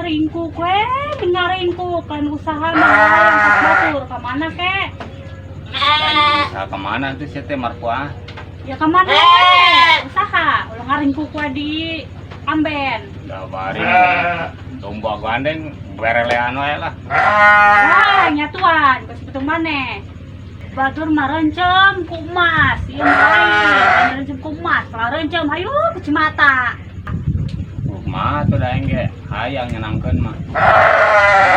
Ringkuk we, ngaringkuk kan usaha mah hayang ka batur ka mana kek? Usaha kemana tuh sih teh Marfuah? Ya ka mana we? Usaha ulah ngaringkuk we di amben. Udah bari. Domba gandeng berelean wae lah. Wah, nyatuan, geus betung maneh. Batur mah rencem ku emas, ieu mah lain, rencem ku emas, lah rencem hayu ke Cimata. Kumaha tuh da aing ge hayang nyenangkeun mah.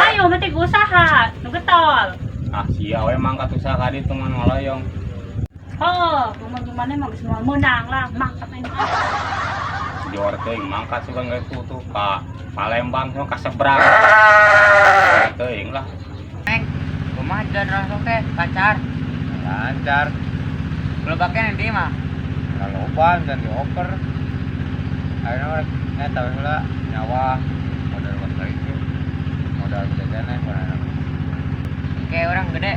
Hayu penting usaha, nu getol. Ah sia we mangkat usaha ka ditu mah ngoloyong. Oh, ngomong gimana emang geus moal meunang lah, mangkat aing ah. Jor teuing mangkat suka geus tuh ka Palembang sama ka seberang. Teuing lah. Neng, kumaha jalan langsung teh lancar. Lancar. Lobaknya nanti mah. Loba dan dioper. Ayeuna eta we heula nyawa modal bakal itu. Modal jajan mana. Kayak orang gede.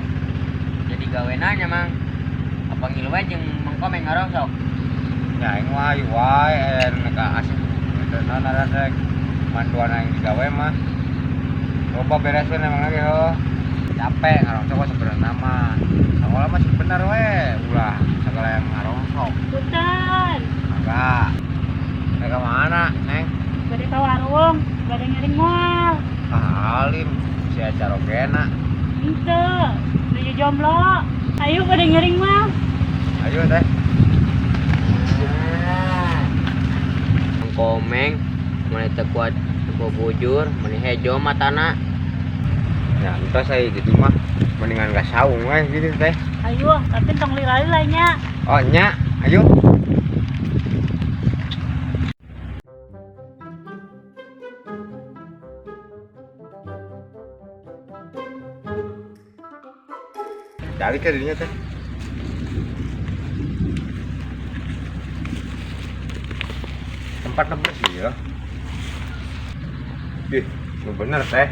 Jadi gawe nanya mang. Apa ngilu wae jeung Mang Komeng ngarosok. Nya aing mah ayu wae aya nu ka asup teu naon rek manduan aing digawe mah. Loba bereskeun emang lagi heuh. Capek ngarongsok mah sebenarnya mah. Sekolah mah bener we, ulah segala yang ngarongsok. Punten, Enggak. Rek ka mana, Neng? Bade ka warung, bade ngiring moal. Ah, alim si acara ogena. Henteu, nuju jomblo. Ayo bade ngiring mah. Ayo teh. Mang Komeng mun teu kuat teu bujur, mun hejo matana. Ya, entah saya gitu mah mendingan gak saung we gitu teh. Ayo, tapi tong lila-lila nya. Oh, nya, ayo. Cari ke dirinya teh. Tempatnya bersih ya. Ih, lu bener teh.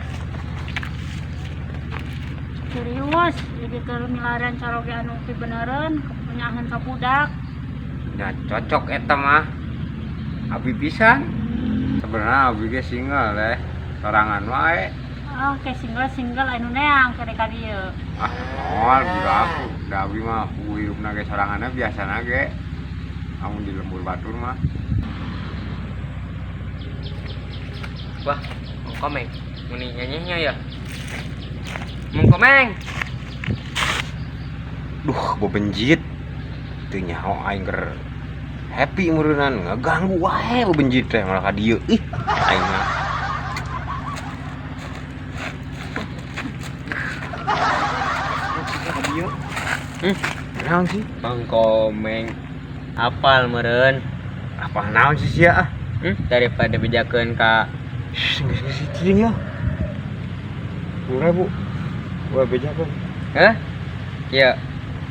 Serius, jadi keur milarian caroge anu pibenereun, kepunyahan ka budak. Ya cocok eta mah. Abi pisan. Sebenarnya abi ge single teh. Sorangan wae. Ah, kayak single-single anu neang kene ka dieu. Ah, moal aku. Da abi mah hirupna ge soranganna biasana ge. Amun di lembur batur mah. Wah, Mang Komeng, muni nyanyinya ya. Mang Komeng. Duh, bebenjit. Teu nyaho aing keur happy meureunnan ngaganggu wae bebenjit teh malah ka dieu. Ih, aing mah. Ka dieu. Naon sih? Mang Komeng. Apal meureun. Apa naon sih sia ah? Daripada bejakeun ka Shh, geus geus cicing ya. 10.000. Gua bejakeun. Heh? Ya,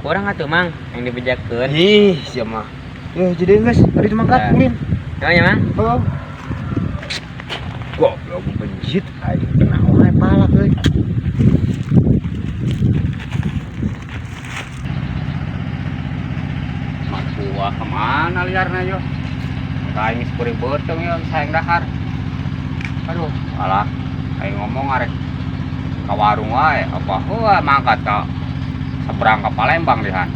kurang atuh Mang yang dibejakeun. Ih, sia mah. Ya, jadi geus, tadi mangkat ulin. Nah, ya Mang. Oh. Goblok benjit aing kena wae palak euy. Marfuah kemana liarna yo? Ka aing geus beureum beuteung yo sayang dahar. Aduh, alah, aing ngomong arek ka warung wae, apa heuh mangkat ka seberang ka Palembang dihan.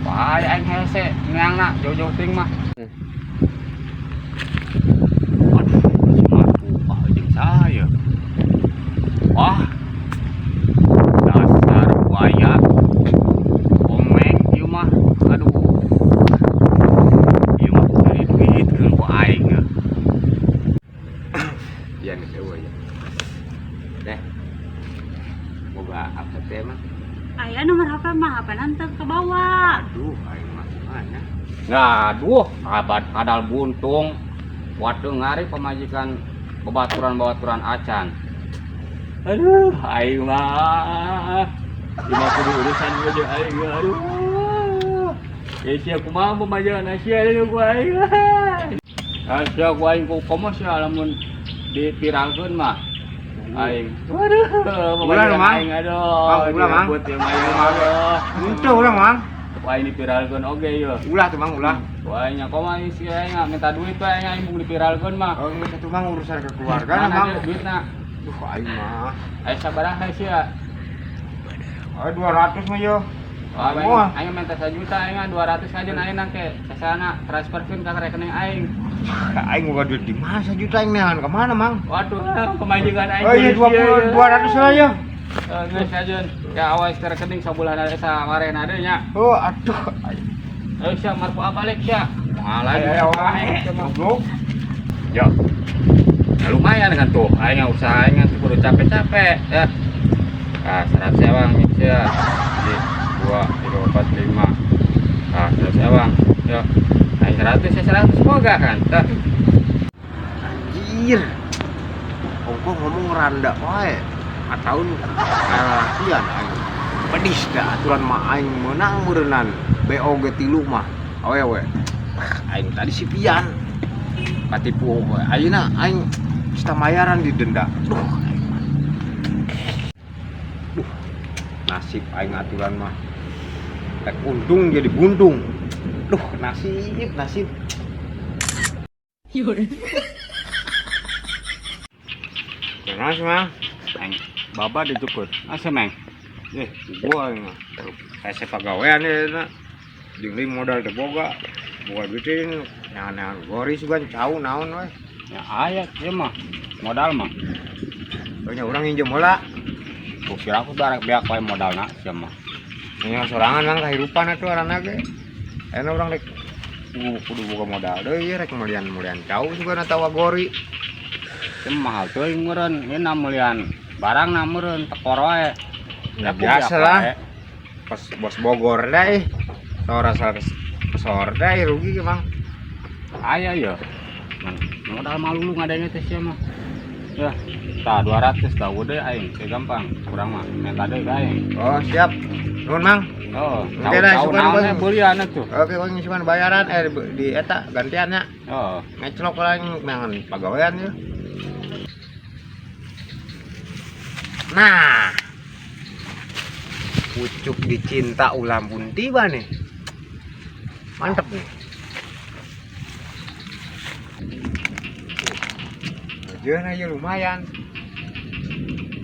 Bahaya aing hese neangna jauh-jauh teuing mah. Aduh, si Marfuah jeung saya. Wah. Dasar buaya. Komeng ieu mah. Aduh. Ieu mah kudu diduitkeun ku aing ya. Iya nih, eueuh ya. Teh. Boga apa teh mah? Aya nomor HP mah, HP nanti ke bawah. Aduh, aing mah mana? Nah, aduh, abad kadal buntung. Waduh ngari pemajikan bebaturan-bebaturan acan. Aduh, aing mah. Ieu mah kudu urusan gua jeung aing aduh. Ya sia kumaha pemajikan sia deui ku aing. Sia ku aing ku komo sia lamun dipirangkeun mah. Aing. Waduh, Ulah, pemajikan Mang. aing aduh. Mang, ulah, Mang. Direbut ya, Mang. Aduh. Henteu urang, Mang. Wah ini viralkeun oge ieu. Ulah tuh Mang, ulah. Wah nya kumaha sih aing minta duit we aing embung diviralkeun mah. Oh, geus atuh Mang urusan kekeluargaan Mana Mang. duitna? Duh, aing mah. Aya sabaraha sia? Ayo 200 mah yo. Wah, Wah. aing minta 1 juta aing 200 aja aing nangke. Sasana transferkeun ka rekening aing. Aing boga duit di mana 1 juta aing neangan ka mana, Mang? Waduh, pemajikan aing. Oh iya 20 200 lah ya. Geus aja. Ya awas ke rekening sabulan ada samaren ada nya. Oh, aduh. Ayo sia marfu balik sia. Moal Ayo aja. ayo wae. Goblok. Yo. Nah, lumayan kan tuh, aing usaha aing tuh kudu capek-capek ya. Ah, 100 ewang sia. Jadi 2 3 4 5. Ah, 100 ewang. Yo. Aing 100 ya 100 boga kan. Tah. Anjir. Ongkoh ngomong randa wae. Ataun lalakian aing. Pedis dah aturan mah aing meunang meureunnan. BO ge tilu mah. Awewe. Aing tadi si Pian. Katipu ayeuna aing setamayaran didenda. Duh, aing mah. Duh, nasib aing aturan mah. Rek untung jadi buntung. Duh, nasib, nasib. Kenapa sih, Mang? Aing baba dijukut. Asa meng. Eh, gua aing mah. Hese pagawean ya na. Jeung deui modal teu boga. Boga duit teh neangan-neangan gori sugan cau naon we. Ya aya ieu mah. Modal mah. Nya urang nginjem heula. Ku kira aku darek beak wae modalna sia mah. Nya sorangan Mang kahirupan atuh aranna ge. Ayeuna urang rek kudu boga modal deui rek melian-melian cau sugan atawa gori. Ieu mahal teuing meureun, ieu na meulian barang na meureun tekor wae. Ya Aku biasa beak lah. wae. Pas bos Bogor dah ih. Sora sor dah ih, rugi ge Mang. Aya ya. Man, modal malu lu ngadengnya teh sia mah. Ya, tah 200 tah udah aing, teh gampang. Kurang mah minta deui ka aing. Oh, siap. Nuhun Mang. Oh, Oke dah, cau sugan naon bang. we beulian atuh. Oke, kau ngisian bayaran di eta gantiannya. Oh, Ngeclok lah nangan pagawean ya. Nah, pucuk dicinta ulam pun tiba nih. Mantep nih. Aja aja lumayan.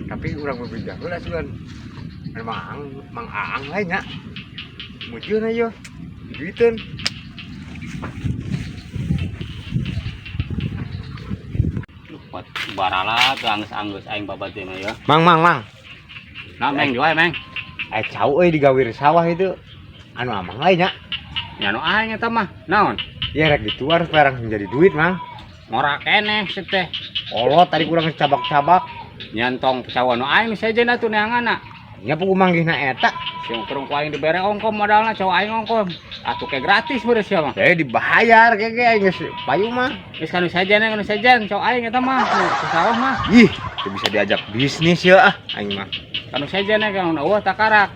Tapi urang berbeda heula sugan. Mang Mang Aang lainnya. Mujieun aja. Duiteun. Lupa barala teu anggeus-anggeus aing babat teh mah ya. Mang mang mang. Nah, meng jual meng. Cau euy digawir sawah itu. Anu amang lainnya. Nya nu aing eta mah. Naon? Ya rek dituar supaya langsung jadi duit, Mang. Ngora keneh sih teh. Kolot tadi kurang cabak-cabak. Nyantong cawan nu aing sejen atuh neanganna. Nya pugu manggihna eta. Siung kerung ku aing dibere ongkom modalna cowok aing ongkom. Atuh kayak gratis beres sia mah. Jadi dibayar keke aing geus payu mah. Geus kanu sejen kanu sejen cowok aing eta mah nu sasawah mah. Ih, teu bisa diajak bisnis ya ah aing mah. Kanu sejen kanu eueuh takarak.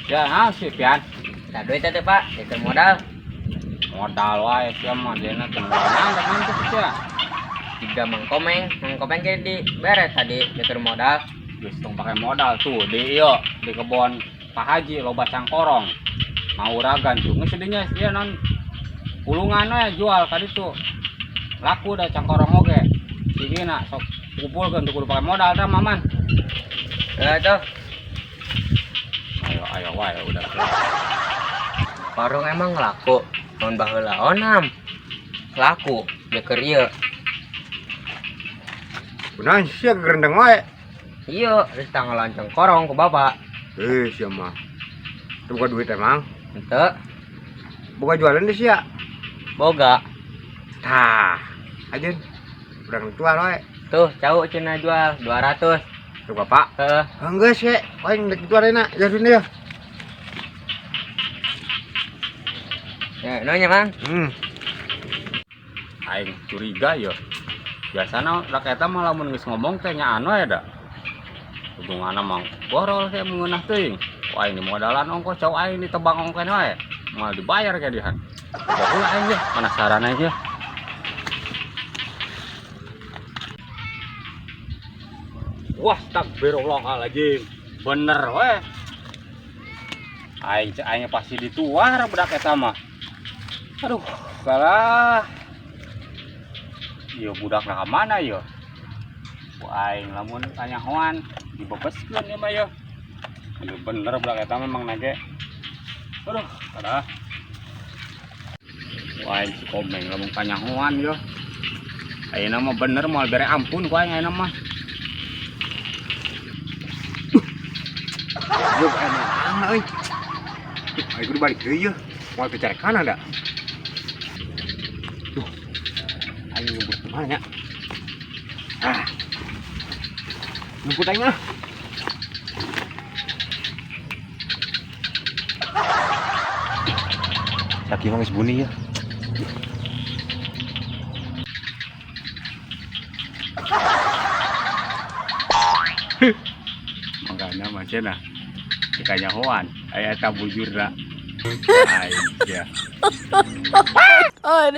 Ya, ah sih pian. Tah duit teh Pak, itu modal. Modal wae sia mah dena teh modal mantep sia. Tiga Mang Komeng, Mang Komeng jadi beres tadi itu modal. Geus tong pakai modal tuh di ieu di kebon Pak Haji loba cangkorong. Mau ragan tuh geus dinya ieu non pulungan we jual ka ditu. Laku dah cangkorong oge. Sigina sok kumpulkeun tuh kudu pakai modal tah maman. Ya tuh, Ayo ayo wae udah. warung emang laku. Mun baheula onam. Laku, jeker ieu. Kunaon sia gerendeng wae. Iya, terus tanggal lanceng korong ku bapak. Eh, sia mah. Teu boga duit emang. Henteu, Boga jualan deh sia. boga. Tah, aja urang jual wae. Tuh, cau cenah jual 200. Tuh bapak. Heuh, Enggak sih, aing rek jual enak, ya sini ya. ya nonya Mang. Aing curiga ya. Biasana rakyat mah lamun geus ngomong teh nya anu ya da. Hubunganna mah borol kayak mengeunah teuing. Wah ini modalan ongkos cau aing ditebang ongkos wae. Moal dibayar kayak dihan. Baheula aing ge penasaran aja. Wah, astagfirullahaladzim. Bener weh. Aing cek aing pasti dituar budak eta mah. Aduh, kalah. Ieu budak ka mana ieu? Ku aing lamun kanyahoan dibebeskeun ieu mah ieu. Bener-bener budak eta memang nage. Aduh, kalah. Ku aing si Komeng lamun kanyahoan ieu. Ayeuna mah bener moal bere ampun ku aing ayeuna mah. Yo emang euy. Ayo kudu balik deui yeuh. Moal teu carekan ada. Duh. Aing nyebut kumaha nya? Ah. Nyebut aing ah. Sakieu mah geus buni ya. Makanya mah cenah. Kanyahoan aya eta bujurna. Aing ya. God.